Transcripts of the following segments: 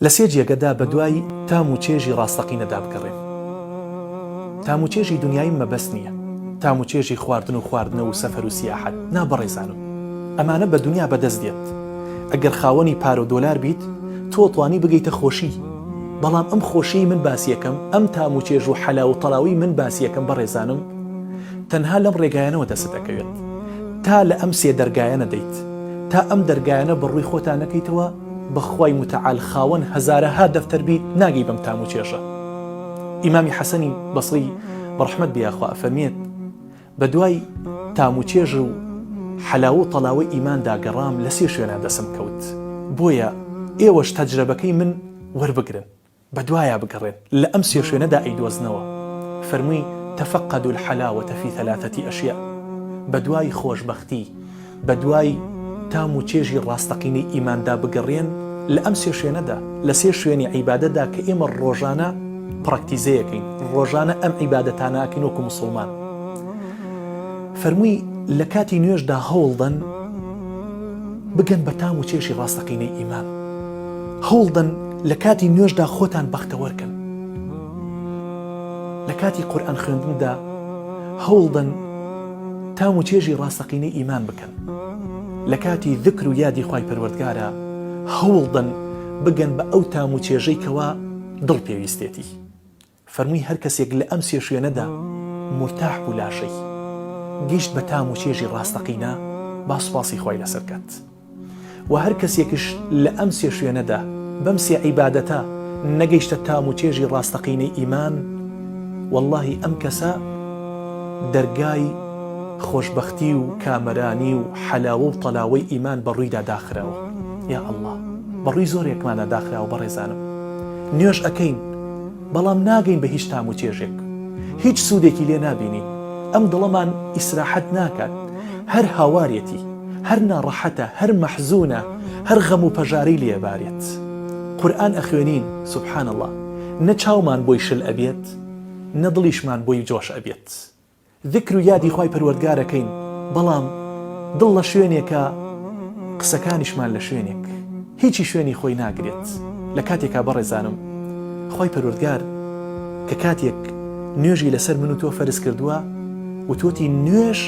لە سێ جێگەدا بەدوای تام و چێژی ڕاستەقینەدا بگەڕێن. تام و چێژی دونیاییم مەبەست نییە، تام و چێژی خواردن و خواردنەوە و سەفەر و سیاحەت، نا بەڕێزانم، ئەمانە بە دونیا بەدەست دێت. ئەگەر خاوەنی پارە و دۆلار بیت، تۆ ئەتوانی بگەیتە خۆشی، بەڵام ئەم خۆشیەی من باسیەکەم، ئەم تام و چێژ و حەلاو و تەلاوەی من باسیەکەم بەڕێزانم، تەنها لەم ڕێگایانەوە دەستت ئەکەوێت. تا لە ئەم سێ دەرگایە نەدەیت، تا ئەم دەرگایانە بەڕووی خۆتا نەکەیتەوە، بەخوای متعال خاوەن هەزارەها دەفتەر بیت ناگەی بەم تام و چێژە. ئیمامی حەسەنی بەسڕی بەڕەحمەت بێ یاخوا ئەفەرموێت، بەدوای تام و چێژ و حەلاوە و تەلاوەی ئیماندا گەڕام لە سێ شوێنا دەسم کەوت بۆیە ئێوەش تەجرەبەکەی من وەربگرن بەدوایا بگەڕێن لە ئەم سێ شوێنەدا ئەیدۆزنەوە فەرمووی، تفقدوا الحلاوە فی ثلاثە اشیاء، بەدوای خۆشبەختی بەدوای تام و چێژی ڕاستەقینەی ئیماندا بگەڕێن لە ئەم سێ شوێنەدا، لە سێ شوێنی عیبادەتدا کە ئێمە ڕۆژانە پڕاکتیزەیەکەین، ڕۆژانە ئەم عیبادەتانە ئەکەین وەکو موسڵمان. فەرمووی لە کاتی نوێژدا هەوڵدەن بگەن بە تام و چێژی ڕاستەقینەی ئیمان. هەوڵدەن لە کاتی نوێژدا خۆتان بەختەوەر کەن. لە کاتی قورئان خوێندندا هەوڵدەن تام و چێژی ڕاستەقینەی ئیمان بکەن. لە کاتی ذکر و یادی خوای پەروەردگارا هەوڵدەن بگەن بە ئەو تام و چێژەی کەوا دڵ پێویستێتی. فەرمووی هەر کەسێک لە ئەم سێ شوێنەدا مورتاح بوو لاشەی گەیشت بە تام و چێژی ڕاستەقینە با سوپاسی خوای لەسەر کات. وە هەر کەسێکش لە ئەم سێ شوێنەدا بەم سێ عیبادەتە نەگەیشتە تام و چێژی ڕاستەقینەی ئیمان وەڵڵاهی ئەم کەسە دەرگای خۆشبەختی و کامەرانی و حەلاوە و تەلاوەی ئیمان بە ڕوویدا داخراوە یا اللە بە ڕووی زۆرێکماندا داخراوە بەڕێزانم نوێژ ئەکەین بەڵام ناگەین بە هیچ تام و چێژێک هیچ سوودێکی لێ نابینین ئەم دڵەمان ئیسراحەت ناکات هەر هاوارێتی هەر ناڕەحەتە هەر مەحزونە هەر غەم و پەژارەی لێ ئەبارێت قورئان ئەخوێنین سبحان اللە نە چاومان بۆی شل ئەبێت نە دڵیشمان بۆی جۆش ئەبێت ذکر و یادی خوای پەروەردگار ئەکەین بەڵام دڵ لە شوێنێکە قسەکانیشمان لە شوێنێک هیچی شوێنی خۆی ناگرێت لە کاتێکا بەڕێزانم خوای پەروەردگار کە کاتێک نوێژی لەسەر من و تۆ فەرز کردووە وتوتی نوێژ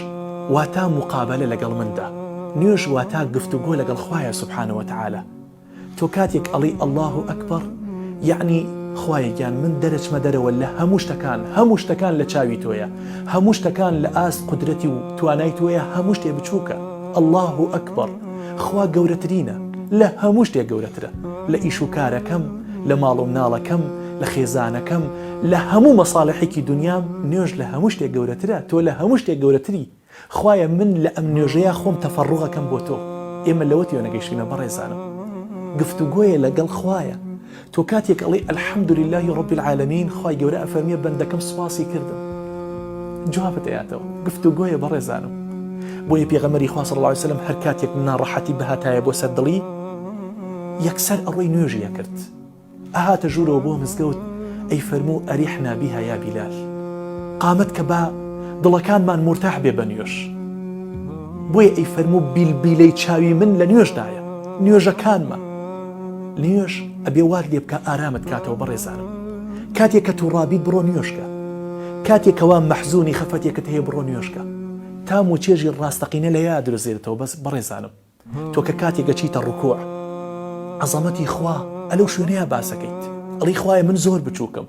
واتا مقابلە لەگەڵ مندا نوێژ واتا گفتوگۆ لەگەڵ خوایە سبحانە وتعالی تۆ کاتێک ئەڵێی اللە اکبر یەعنی خوایە گیان من دەرەچمە دەرەوە لە هەموو شتەکان هەموو شتەکان لە چاوی تۆیە هەموو شتەکان لە ئاست قودرەتی و توانای تۆیە هەموو شتێ بچووکە اللە اکبر خوا گەورەترینە لە هەموو شتێک گەورەترە لە ئیش و کارەکەم لە ماڵ و مناڵەکەم لە خێزانەکەم لە هەموو مەساڵحێکی دنیام نوێژ لە هەموو شتێک گەورەترە تۆ لە هەموو شتێک گەورەتری خوایە من لە ئەم نوێژەیا خۆم تەفەڕوغ ئەکەم بۆ تۆ ئێمە لەوە تێنەگەیشتینە بەڕێزانم گفتوگۆیە لەگەڵ خوایە تۆ کاتێک ئەڵێی الحمد للە رب العالمین خوای گەورە ئەفەرموێ بەندەکەم سوپاسی کردم جوابت ئەیاتەوە گفتوگۆیە بەڕێزانم بۆیە پێغەمبەری خوا صلی اللە علیه وسلم هەر کاتێک ناڕەحەتی بهاتایە بۆ سەر دڵی یەکسەر ئەڕۆی نوێژی ئەکرد ئەهاتە ژوورەوە بۆ مزگەوت ئەیفەرموو اریحنا بها یا بیلال قامەت کە با دڵەکانمان مورتاح بێ بە نوێژ بۆیە ئەیفەرموو بیلبیلەی چاوی من لە نوێژدایە نوێژەکانمە نوێژ ئەبێ وات لێ بکە ئارامت کاتەوە بەڕێزانم کاتێک کە تووڕابیت بڕۆ نوێژکە کاتێک کەوا مەحزونی خەفەتێکت هەیە بڕۆ نوێژکە تام و چێژی ڕاستەقینە لە یا دروست بەس بەڕێزانم تۆ کە کاتێک ئەچیتە ڕکوع عەزەمەتی خوا ئەلەو شوێنەیا باسەکەیت ئەڵی خوایە من زۆر بچووکم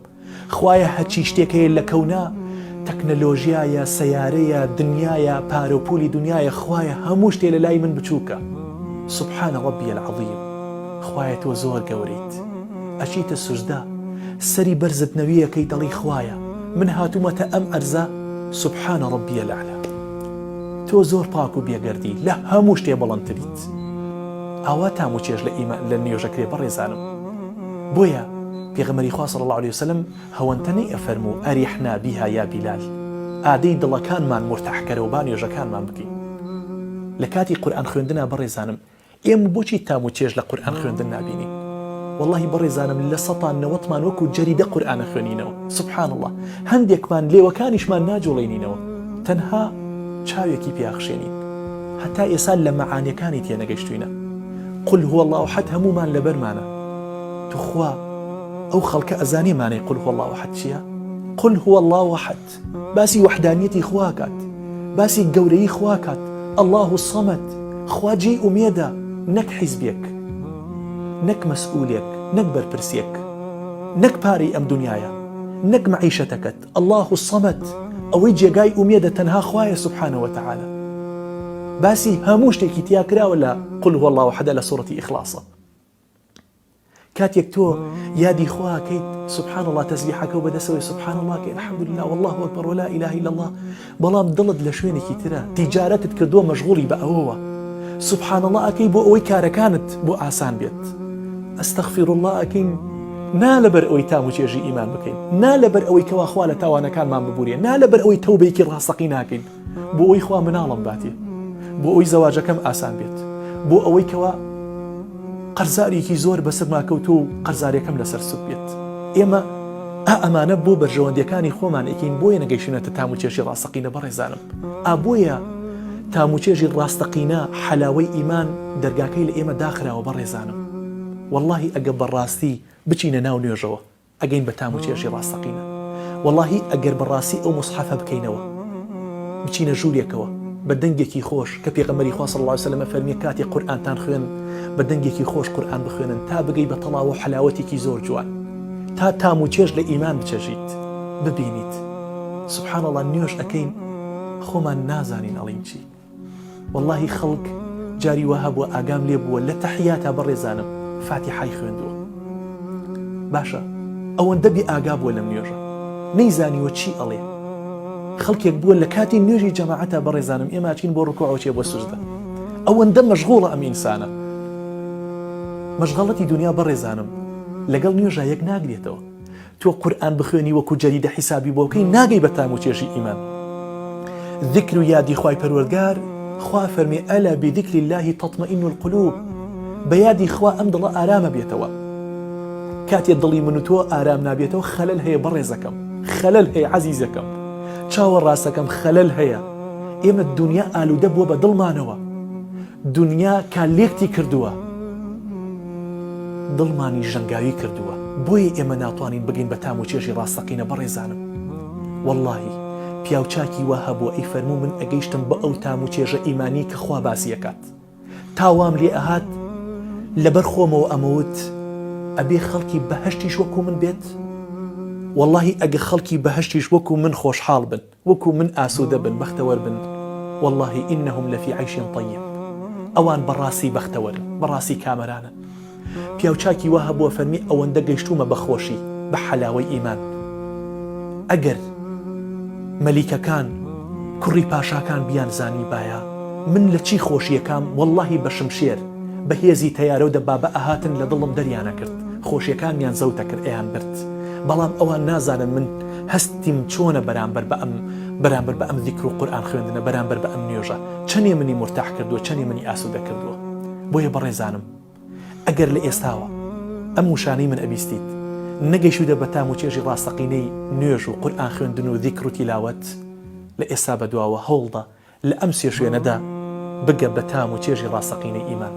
خوایە هەرچی شتێک هەیە لە کەونا تەکنەلۆژیایە سەیارەیە دنیایە پارە و پولی دنیایە خوایە هەموو شتێ لە لای من بچووکە سبحان ربی العظیم خوایە تۆ زۆر گەورەیت ئەچیتە سوجدە سەری بەرزت نەویەکەی دەڵی خوایە من هاتوومەتە ئەم ئەرزە سبحان ربی الاعلی تۆ زۆر پاک و بێگەردی لە هەموو شتێ بڵندتریت ئاوا تام و چێژ لە ئیمان لە نوێژەکرێ بەڕێزانم بۆیە پێغەمبەری خوا صلی اللە علیه وسلم هەوەنتە نەی ئەفەرموو ئەریحنا بها یا بیلال ئادەی دڵەکانمان مورتاح کەرەوە با نوێژەکانمان بکەین لە کاتی قورئان خوێندنا بەڕێزانم ئێمە بۆچی تام و چێژ لە قورئان خوێندن نابینین؟ وەڵاهی بەڕێزانم لە سەتا نەوەتمان وەکو جەریدە قورئان ئەخوێنینەوە سبحان اللە هەندێکمان لێوەکانیشمان ناجوڵێنینەوە تەنها چاوێکی پێ ئەخشێنین هەتا ئێسا لە مەعانیەکانی تێنەگەیشتوینە قل هو اللە احد هەموومان لەبەرمانە. توخوا ئەو خەڵکە ئەزانێ مانای قل هو اللە احد چییە؟ قل هو اللە احد باسی وەحدانیەتی خوا کات باسی گەورەیی خوا کات اللە الصمد خوا جێی ئومێدە نەک حیزبێک نەک مەسئولێک نەک بەرپرسێک نەک پارەی ئەم دنیایە نەک مەعیشەتەکەت اللە الصمد ئەوەی جێگای ئومێدە تەنها خوایە سبحانە وتعالی باسی هەموو شتێکی تیا کراوە لە قل هو اللە احد لە سورەتی ئیخلاصە کاتێک تۆ یادی خوا ئەکەیت سبحان اللە تەسبیحەکە و بەدەسەوەی سبحان اللە کەی الحمدلله والله اکبر ولا اله الا الله بەڵام دڵت لە شوێنێکی ترە تیجارەتت کردووە مەشغوڵی بە ئەوەوە سبحان اللە ئەکەی بۆ ئەوەی کارەکانت بۆ ئاسان بێت استغفر اللە ئەکەین نا لەبەر ئەوەی تام و چێژی ئیمان بکەین نا لەبەر ئەوەی کەوا خوا لە تاوانەکانمان ببورێ نا لەبەر ئەوەی تەوبەیەکی ڕاستەقی ناکەین بۆ ئەوەی خوا مناڵم باتێ بۆ ئەوەی زەواجەکەم ئاسان بێت بۆ ئەوەی کەوا قەرزارێکی زۆر بەسەرما کەوتووە و قەرزارەکەم لەسەر سوک بێت ئێمە ئا ئەمانە بۆ بەرژەوەندیەکانی خۆمان ئەکەین بۆیە نەگەیشتینەتە تام و چێژی ڕاستەقینە بەڕێزانم ئا بۆیە تام و چێژی ڕاستەقینە حەلاوەی ئیمان دەرگاکەی لە ئێمە داخراوە بەڕێزانم وەڵاهی ئەگە بەڕاستی بچینە ناو نوێژەوە ئەگەین بە تام و چێژی ڕاستەقینە وەڵاهی ئەگەر بەڕاستی ئەو موسحەفە بکەینەوە بچینە ژوورێکەوە بە دەنگێکی خۆش کە پێغەمبەری خوا صلی اللە علیه وسلم ئەفەرموێ کاتێ قورئانتان خوێن بە دەنگێکی خۆش قورئان بخوێنن تا بگەی بە تەڵاوە و حەلاوەتێکی زۆر جوان تا تام و چێژ لە ئیمان بچەژیت ببینیت سبحان اللە نوێژ ئەکەین خۆمان نازانین ئەڵین چی وەڵاهی خەڵک جاری وا هەبووە ئاگام لێ بووە لە تەحیاتا بەڕێزانم فاتیحای خوێندووە باشە ئەوەندە بێ ئاگا بووە لەم نوێژە نەیزانیوە چی ئەڵێ خەڵکێک بووە لە کاتی نوێژی جەماعەتا بەڕێزانم ئێمە ئەچین بۆ ڕکوع ئەوچێ بۆ سوجدە ئەوەندە مەشغوڵە ئەم ئینسانە مەشغەڵەتی دنیا بەڕێزانم لەگەڵ نوێژا یەک ناگرێتەوە تۆ قورئان بخوێنی وەکو جەریدە حیسابی بۆ بکەی ناگەی بە تام و چێژی ئیمان ذکر و یادی خوای پەروەردگار خوا فەرمی ئەلا بذکر الله تطمئن القلوب بە یادی خوا ئەم دڵە ئارامە بێتەوە کاتێ دڵی من و تۆ ئارام نابێتەوە خەلەل هەیە بەڕێزەکەم خەلەل هەیە عەزیزەکەم چاوە ڕاستەکەم خەلەل هەیە ئێمە دنیا ئالوودە بووە بە دڵمانەوە دونیا کارلێکتی کردووە دڵمانی ژەنگاوی کردووە بۆیە ئێمە ناتوانین بگەین بە تام و چێژی ڕاستەقینە بەڕێزانم وەڵاهی پیاو چاکی وا هەبووە ئەی فەرموو من ئەگەیشتم بە ئەو تام و چێژە ئیمانی کە خوا باسی ئەکات تا وام لێ ئەهات لەبەر خۆمەوە ئەمەوت ئەبێ خەڵکی بەهەشتیش وەکو من بێت وەڵاهی ئەگە خەڵکی بەهەشتیش وەکو من خۆشحاڵ بن وەکو من ئاسوودە بن بەختەوەر بن واللە انهم لفی عیش طیب ئەوان بەڕاستی بەختەوەرن بەڕاستی کامەرانن پیاو چاکی وا هەبووە فەرمی ئەوەندە گەیشتوومە بە خۆشی بە حەلاوەی ئیمان ئەگەر مەلیکەکان کوڕی پاشاکان بیان زانیبایە من لە چی خۆشیەکام واللهی بە شمشێر بە هێزی تەیارە و دەبابە ئەهاتن لە دڵم دەریانەکرد خۆشیەکانمیان زەوتەکرد ئەیان برد بەڵام ئەوان نازانن من هەستیم چۆنە بەرامبەر بە ئەم بەرامبەر بە ئەم زیکر و قورئان خوێندنە بەرامبەر بە ئەم نوێژە چەنێ منی مورتاح کردووە چەنێ منی ئاسوودە کردووە بۆیە بەڕێزانم ئەگەر لە ئێستاوە ئەم وشانەی من ئەبیستیت نەگەیشتوویتە بە تام و چێژی ڕاستەقینەی نوێژ و قورئان خوێندن و زیکر و تیلاوەت لە ئێستا بەدواوە هەوڵدە لە ئەم سێ شوێنەدا بگە بە تام و چێژی ڕاستەقینەی ئیمان.